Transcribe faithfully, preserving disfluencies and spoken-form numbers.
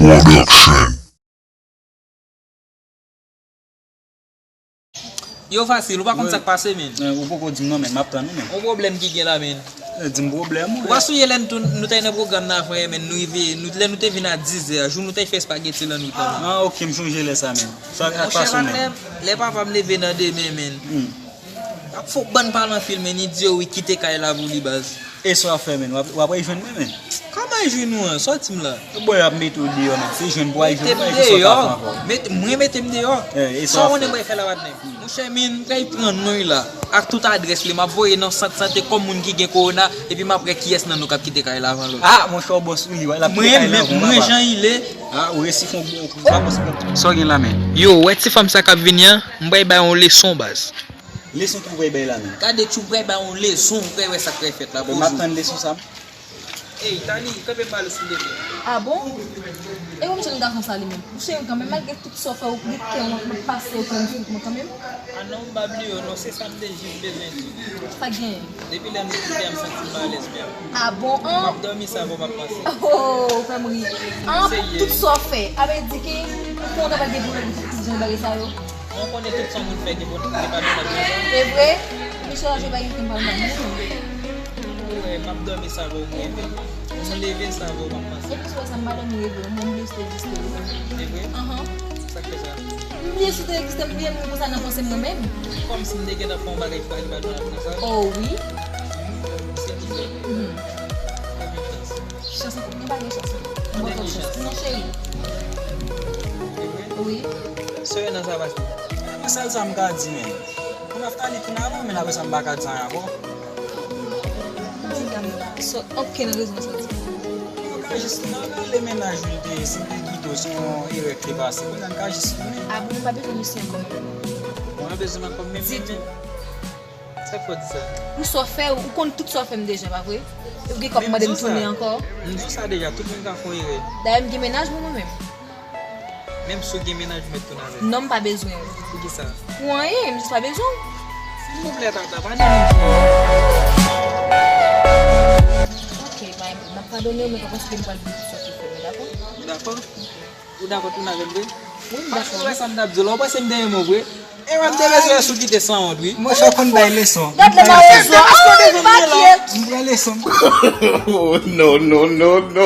Production. Yo fasil, ou pa konn sa k pase, men. Ou poko di m non, men m ap tann ou, men. Yon pwoblèm ki gen la, men. Di m pwoblèm ou. Ou pa sonje lè nou, nou t al nan pwogram nan avan yè, men nou rive, nou, lè nou te vin a dizè, jou nou t al fè espageti lan nou tan. Ah, ok, m sonje lè sa, men. Sa k pase, men? Monchè, lè papa m leve nan demen, men. Ap fè yon bann pale anpil, men, li di yo wi, kite kay la pou li, baz. E sa w ap fè, men? W ap, w ap rejwenn mwen, men? Kòman jwenn ou an? Sòti m la. Bon, y ap mete w deyò, men. Se jwenn pou al jwenn mwen, ki sa w ka fè ankò? Mete, mwen mete m deyò. Sa w konnen mwen fè la, patnè? Monchè, men, m pral pran non la ak tout adrès li, m ap voye nan sant sante kòm moun ki gen kowona, epi m ap wè kiyès nan nou k ap kite kay la avan lòt. Ah, monchè, w bòs wi, l ap kite kay la avan, papa. Mwen, mwen jan li ye. Ah, ou resi fè yon bon kou, sa bòs mwen. Sa w gen la, men? Yo, wè ti fanm sa k ap vini an, m pral bay yon leson, baz. Leson ki w pral bay la, men? Gade, ti w pral bay yon leson, ou pral wè sa k pral fèt la, bonjou. M ap tann leson sa. Ey, Tani, kanpe m pale sou leson. Ah bon? E ou menm jèn gason sa li menm? Ou cheri kanmenm, malgre tout sa w fè, ou gen kè w ap pase, ou pran tout mwen kanmenm? Ah non, m pa bliye w non, se sa m te jis bezwen di w. Sa k genyen? Depi lè nou kite a, m santi m alèz menm. Ah bon, an? M ap dòmi sa, bon, m ap panse. Oh, ou fè m ri. An, tout sa w fè, a vle di ke ou konn w ta pral gen pwoblèm pou tout jan bagay sa yo? Mwen konnen tout sa moun fè gen bon, gen pa gen sa. E vre? Misye la jwe bagay ki m pa nan moun. Ou wè, m ap dòmi sa vre, ou reve. M leve sa vre, m ap pase. Epi sou sa, m pa dòmi reve, mwen bliye si te egziste wi. E vre? Ahan. Sa k fè sa? M bliye si te egziste, m bliye moun konsa nan panse m mwen menm. Kòmsi m te gentan fè yon bagay ki pa, ki pa dwe ap nan sa. Oh wi. Se ki fè. Mhm. Fè konfyans. Chans ankò, mwen pa gen chans non. Mwen pa gen chans. Non, cheri. Wi. Sè nan sa pase. Mwen sèl sa m ka di, men. Pou Naftali tounen avan, men apre sa m pa ka di anyen ankò. Di la, men pa sòt okenn rezon sòti. Mwen ka jis tounen rale mennaj ou, li te, si l te kite w, se yon erè ki te pase. Kounye a m ka jis tounen. Ah bon, m pa bezwen misye ankò menm. Mwen pa bezwen m ankò menm. Ditou. Sa k fè w di sa? Pou sa w fè, ou konn tout sa w fè m deja, pa vre? E ou gen kòb mande m tounen ankò? M di w sa deja, tout moun ka fè yon erè. Dayè, m gen mennaj mwen, mwen menm. Menm si w gen mennaj, ou mèt tounen avè l. Non, m pa bezwen w. Poukisa? Pou anyen, m jis pa bezwen w. Silvouplè, tata, padone m. Ok, bay, m ap padone w, men pa panse ke m pral di tout sa w te fè m, dakò? Dakò. Ou dakò tounen avè m vre? Wi, m dakò. Paske w wè sa m t ap di w la, ou panse m te renmen w vre? E w ap te bezwen sou kite sanwont, wi. Monchè, w konn bay leson. Gad lè mawozo. Se paske w te vin la. M pran leson. Oh, no, no, no, no.